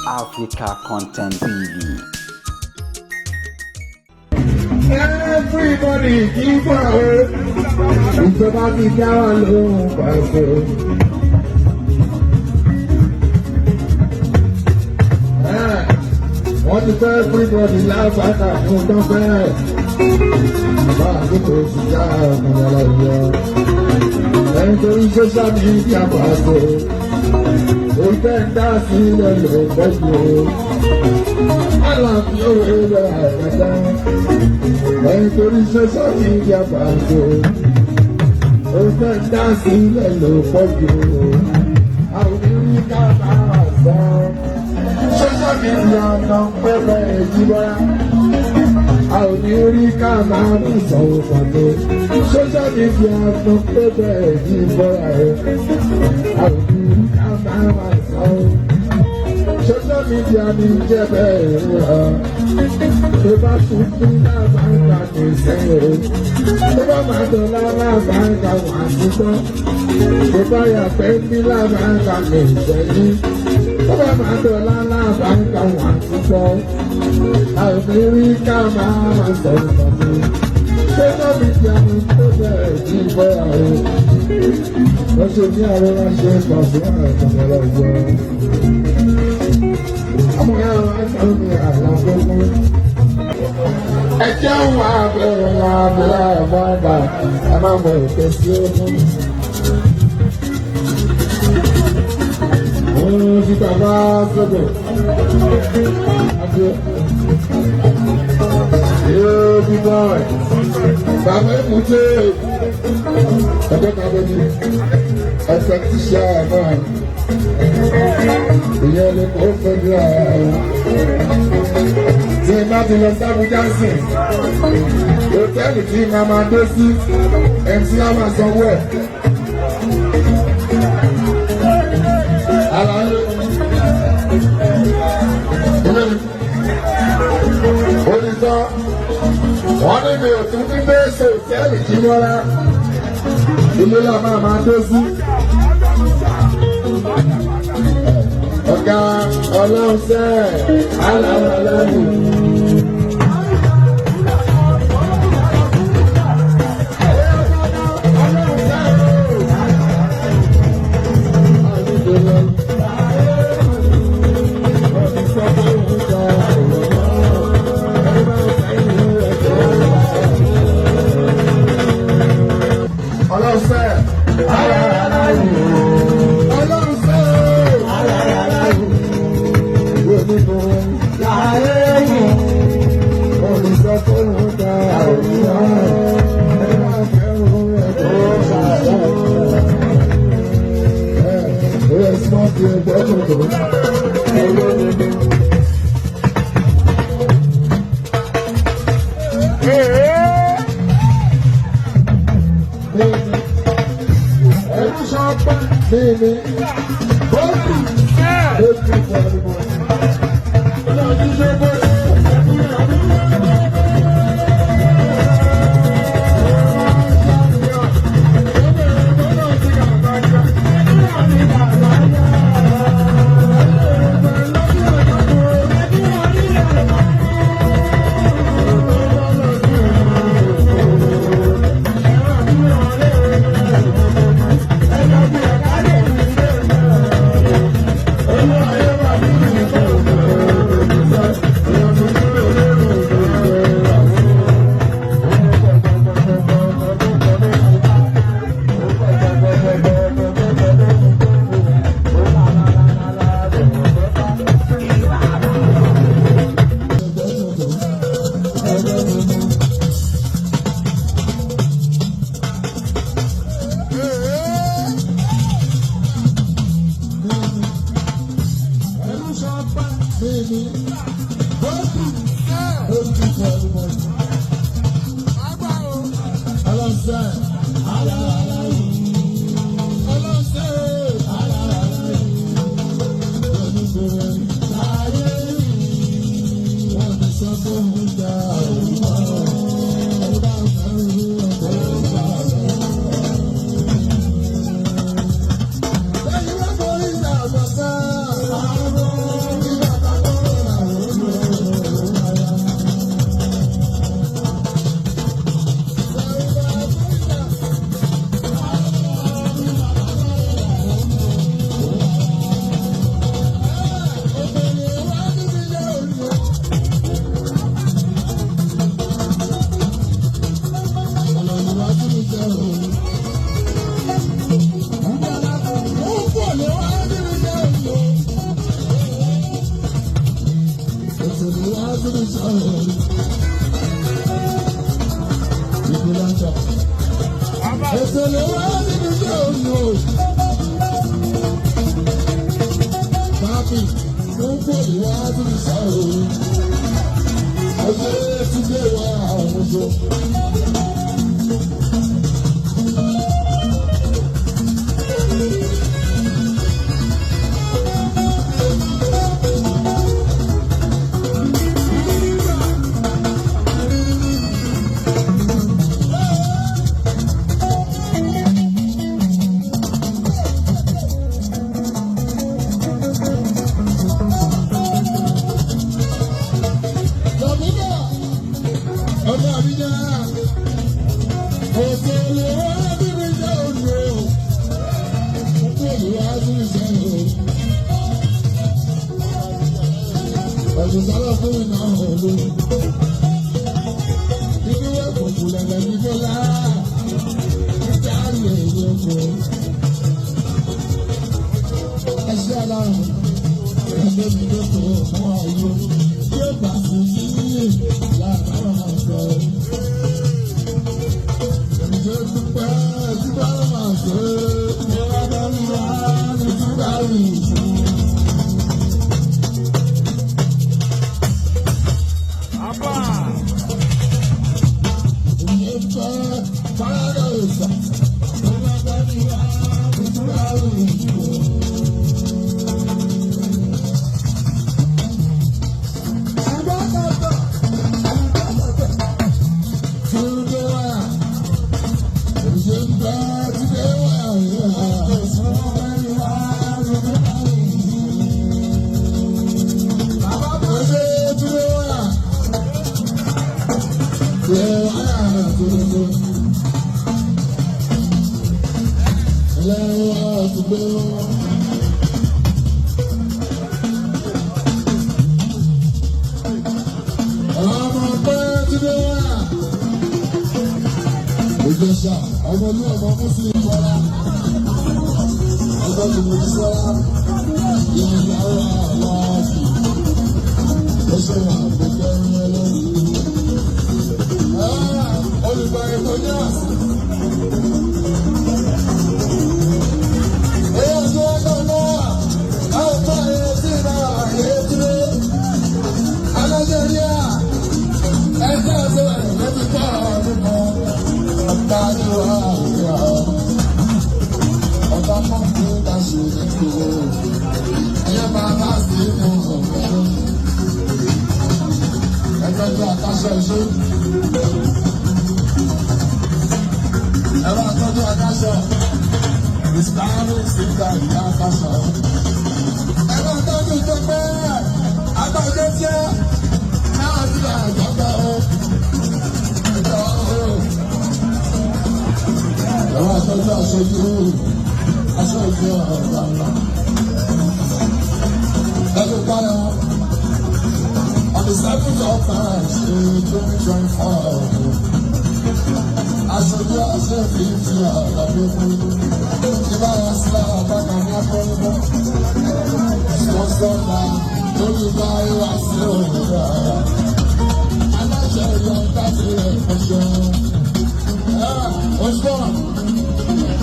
Africa Content TV. Everybody keep on. Ìjọba ti dá wa lóhùn pàṣẹ. Wọ́n ti fẹ́ everybody lábàkà fún tọ́pẹ́. Bàbá àdúgbò ti dá ọmọ yàrá ìyá. Ẹni tó ń social media pàṣẹ. Òfẹ́ ń dá sílẹ̀ ló pẹ́ jù. Àlàáfíà òwe rẹ̀ àgbàdá. Ẹni torí social media pàṣẹ. Òfẹ́ ń dá sílẹ̀ ló pọ̀ jù. Àwọn onírí ká máa sọ. Social media náà pẹ́ bẹ́ẹ̀ yí bọ́lá. A ò ní rí ká máa ní ìsanwó pàtó. Social media náà pẹ́ bẹ́ẹ̀ yí bọ́lá ẹ̀. A ò ní rí ká máa sọ. Social media ní jẹ́ bẹ́ẹ̀ rà. Tó bá tuntun lábàá ń gbà ní sẹ́yìn o. Tó bá máa dọ̀la lábàá ń gbà wà sísọ. Tó bá yàgbẹ́ ní lábàá ń gbà ní ìṣẹ́yìn. Tó bá máa dọ̀la lábàá ń gbà wà sísọ. A ò ní rí ká máa máa sọ̀rọ̀ pàtó. Social media ní tó bẹ̀rẹ̀ jí bọ́ra o. Wọ́n ṣe ní àwọn aṣẹ pàṣẹ àìsàn ọlọ́gbọ́n. Ọmọ yàrá wa sọ̀rọ̀ ní àlá gbogbo. Ẹ jẹun abẹ́rẹ́ lábẹ́rẹ́ àbáńdà ẹ má mọ ìpè sí ogun. Òun ti bàbá sọ̀dọ̀. Yóò bí bọ́ọ̀. Bàbá èkúté. Ẹgbẹ́ kan bẹ́ẹ̀ ni ẹsẹ̀ ti ṣe àná. Ìyẹn lè kó fẹ́ bí ara rẹ̀. Tí n bá ti lọ sábújá sìn, hòtẹ́ẹ̀lì tí màá máa dé sí, MC á máa sanwó ẹ̀. Àlàyé. Ilé mi. Olùsọ, wọ́n ní mi ò tún ní bẹ́ẹ̀sì hòtẹ́ẹ̀lì jí mọ́ra. Ilé la máa máa dé sí. Ọ̀gá ọlọ́run sẹ́ẹ̀, aláwọ̀ aláwọ̀. síbi sọ̀rọ̀. Ìgbìlànjà. Òṣèlú wá síbi sọ̀rọ̀. Báàbí ló ń pòlì wá síbi sọ̀rọ̀. Ọjọ́ ti dé wá àwọn oṣù. Lọ́mídà, ọmọ àbíjà, òṣèlú wá síbi sọ̀rọ̀. Òṣèlú wá síbi sọ̀rọ̀. Ẹ̀sùn sálọ̀ fún mi náà ló. Inú ẹ̀kọ́ kò lẹ̀lẹ̀ ní Bọ́lá. Níta lè yẹ kó. Ẹ ṣe aláàrùn. Ẹgbẹ́ mi ló kó fún ayé. Yóò bá sí yíyí láàárọ̀ máa sọ. Ǹjẹ́ dúpẹ́ dúpẹ́ máa ṣe é? Mo wá bá mi wá ní dúpẹ́ mi fún. Ìjọba ọmọ ní ọmọ Mùsùlùmí Bọ́lá, ọjọ́ tó mojú sọ́lá, ìyàwó àwọn àti ó ṣe wà gbogbo ẹni ẹlẹ́rìí. Olùgbà ètò ní àsì. Èyí tí wọ́n lọ náà, a ò tọ́ ẹyẹ sí ìlà àyè dúró. Alájẹ rí à, ẹgbẹ́ àti ẹ̀rọ ti kọ́ ọdún kan. Ọ̀tá ni wà á yà. Ọ̀tá pọ́ǹpù ta ṣe ní kúrò. Ẹyẹ máa bá sí mú ọ̀gbọ́n. Ẹgbẹ́ tó àtàṣe ṣe. Ẹ bá tọ́jú adáṣọ. Ìsìláàmù síta ìyá adáṣọ. Ẹ bá tọ́jú tọpẹ́ agbájọ tíẹ́ náà ti bá àjọpẹ́ o. Ẹjọ́ o. Ẹ bá tọ́jú aṣojú aṣojú ọ̀gá ńlá. Ẹ ló parí wọn. On the 7th of March, 2024. Aṣojú aṣòfin ti àlàbẹ̀kú. Ìbá wa sílá àbáta ní akọ́nìbọ̀. Sponsor by olùgbà ìwà sí òwúrọ̀.